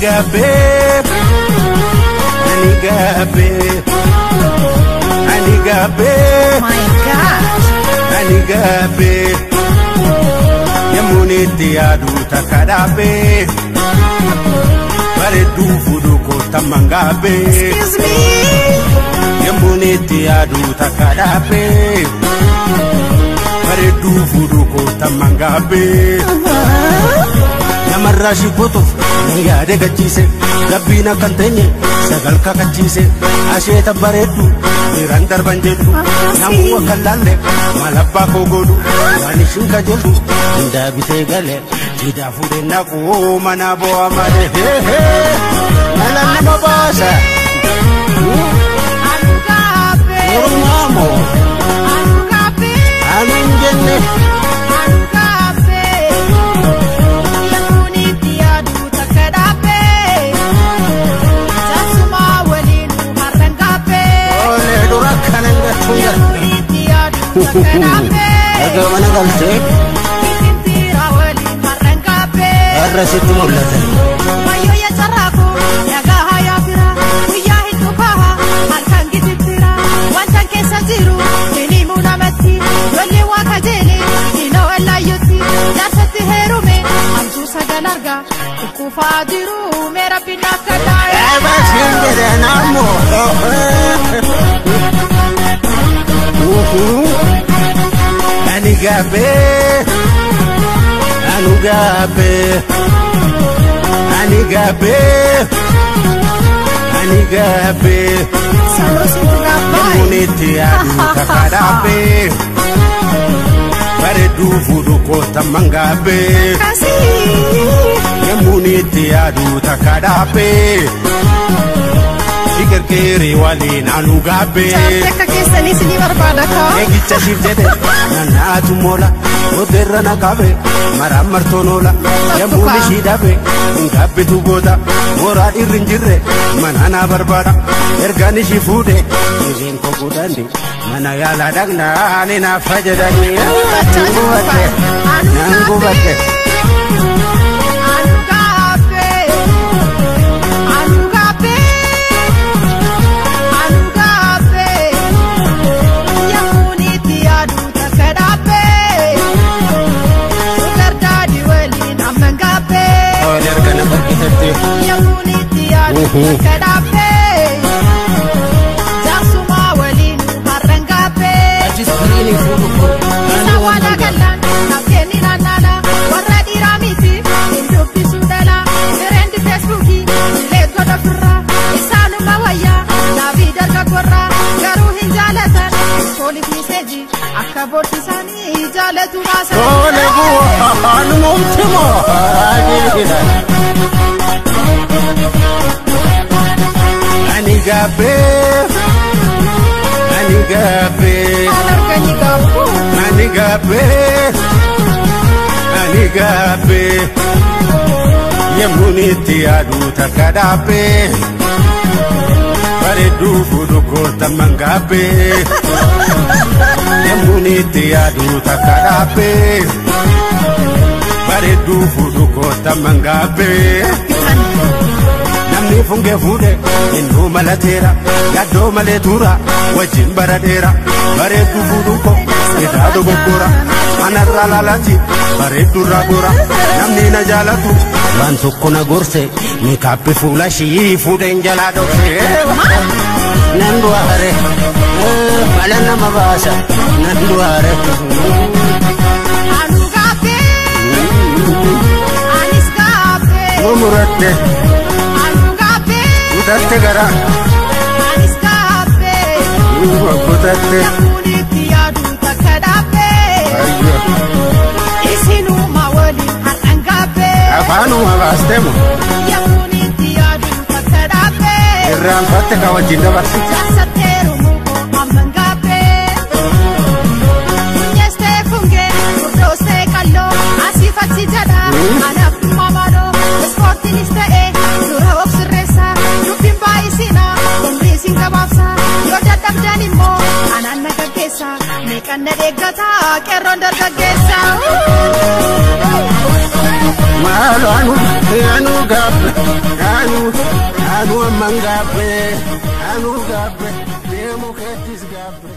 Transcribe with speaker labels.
Speaker 1: gaabbee ani gaabbee ani gaabbee
Speaker 2: My God.
Speaker 1: Ani gaabbee yemmuun itti yaadu takka dhaabbee bareedduu fuudhu kootamman gaabbee.
Speaker 2: Excuse me.
Speaker 1: Yemmuun itti yaadu takka dhaabbee bareedduu fuudhu kootamman gaabbee. Namarraa shibbootuuf ni yaade gachiise gabbiin akkan teenye sagal kakachiise asheeta bareeddu dhiiraan darban jedhu namuu akka laalle maal abbaa koo godhu waan ishiin kajeeltu hundaa bitee gale diidaa fuudhee naquu mana bu'aa malee mala nama baasa.
Speaker 2: Anu gaabbee.
Speaker 1: Oromoo moo
Speaker 2: Anu gaabbee.
Speaker 1: ani hin jenne.
Speaker 2: Anu gaabbee. Yemmuun itti yaadu takka dhaabbee. Jaarsummaa waliin har'an gaabbee.
Speaker 1: Olee dura kana hin galchuun jira.
Speaker 2: Yemmuun itti yaadu takka dhaabbee.
Speaker 1: Erga mana galtee
Speaker 2: Kitintira waliin har'an gaabbee.
Speaker 1: har'a sitti mul'ata.
Speaker 2: Wayyoo yaa carraaqoo nagaa hayaa fira guyyaa hedduu kaha halkan gitittira wantan keessa jiru hin himu namatti lolli waa kajeele hin oollaayyutti jaarsatti heerume hamtuu sagal arga kukkufaa jiru mee rabbi naaf kadhaa'e.
Speaker 1: Ebaasiin jedhe naammoo. Ani gaabbee anu gaabbee ani gaabbee ani gaabbee
Speaker 2: Sanuu situ gaabbaa.
Speaker 1: yemmuun itti yaadu takka dhaabbee bareedduu fuudhu kootamman gaabbee.
Speaker 2: Akkasii.
Speaker 1: Yemmuun itti yaadu takka dhaabbee Sigargeeree waliin anu gaabbee.
Speaker 2: Jaartii akka keessaniis ni barbaada kaa.
Speaker 1: Eegicha siif jedhe nanaatu moola booddeerra na qabe maraan martoon oola yemmuun ishii dhabe hin gaabbitu booda mooraa dhiirri hin jirre mana naa barbaada ergaan ishii fuudhe dhibeen koo guddanne mana yaalaa dhaqnaa ni naaf fayyadani.
Speaker 2: Gubachaa jiru
Speaker 1: Gubadhe
Speaker 2: Anu
Speaker 1: nan gubadhe.
Speaker 2: Anu gaabbee. Anu gaabbee. Anu gaabbee. Yemmuun itti yaadu takka dhaabbee. Sugar daddy waliin amman gaabbee.
Speaker 1: Olee harka na barkifatte.
Speaker 2: Yemmuun itti yaadu takka dhaabbee. Jaarsummaa waliin har'an gaabbee.
Speaker 1: Achi iskiriinii fuudhu koo.
Speaker 2: Isa wala gallaan nafkeenni naannala warra dhiiraa miti hin dubbisu dhala firendi feesbuukii jileet godha firra isaanuma wayyaa laabii dargaggoorra garuu hin jaalatan pooliif miseeji akka boorsiisanii jaalatu
Speaker 1: Tole
Speaker 2: baasan.
Speaker 1: bu'aa numti moo. Ani gaabbee ani gaabbee
Speaker 2: Maal arganii gaabbuu?
Speaker 1: ani gaabbee ani gaabbee yemmuun itti yaadu takka dhaabbee bareedduu fuudhu kootamman gaabbee yemmuun itti yaadu takka dhaabbee bareedduu fuudhu kootamman gaabbee. Namni fungee fuudhe innuu malateera yaaddoo malee tuura wajjin bara dheera bareedduu fuudhu ko irraa dogoggora anarraa laalati bareedduurraa gora namni na jaalatu waan tokko na gorse meekaappi fuula ishii fuudheen jalaa dhokse nan du'aare mala nama baasa nan du'aare.
Speaker 2: Anu gaabbee anis gaabbee
Speaker 1: Mumuradde
Speaker 2: anu gaabbee
Speaker 1: kutatte gara
Speaker 2: anis gaabbee.
Speaker 1: kutatte.
Speaker 2: Yemmuun itti yaadu takka dhaabbee.
Speaker 1: Ayyo.
Speaker 2: Isinuma waliin har'an gaabbee.
Speaker 1: Afaanuma baastee moo
Speaker 2: Yemmuun itti yaadu takka dhaabbee.
Speaker 1: irraanfatte ka wajjin dabarsite.
Speaker 2: Jaarsatti heerumuu koo amman gaabbee. Funyeestee fungee furdoostee qalloo asiif achi jedha. Anaaf dhimma maaloo ispoortiinis ta'e dura of sirreessa. Dubbiin baay'isina umrii isin gabaabsa. Yoo dadhabdan immoo anaan na gaggeessa. Meeqan na deeggata qeerroon dargaggeessa.
Speaker 1: Maalo anu anu gaabbe Anu anu amman gaabbe anu gaabbe deemu keettis gaabbe.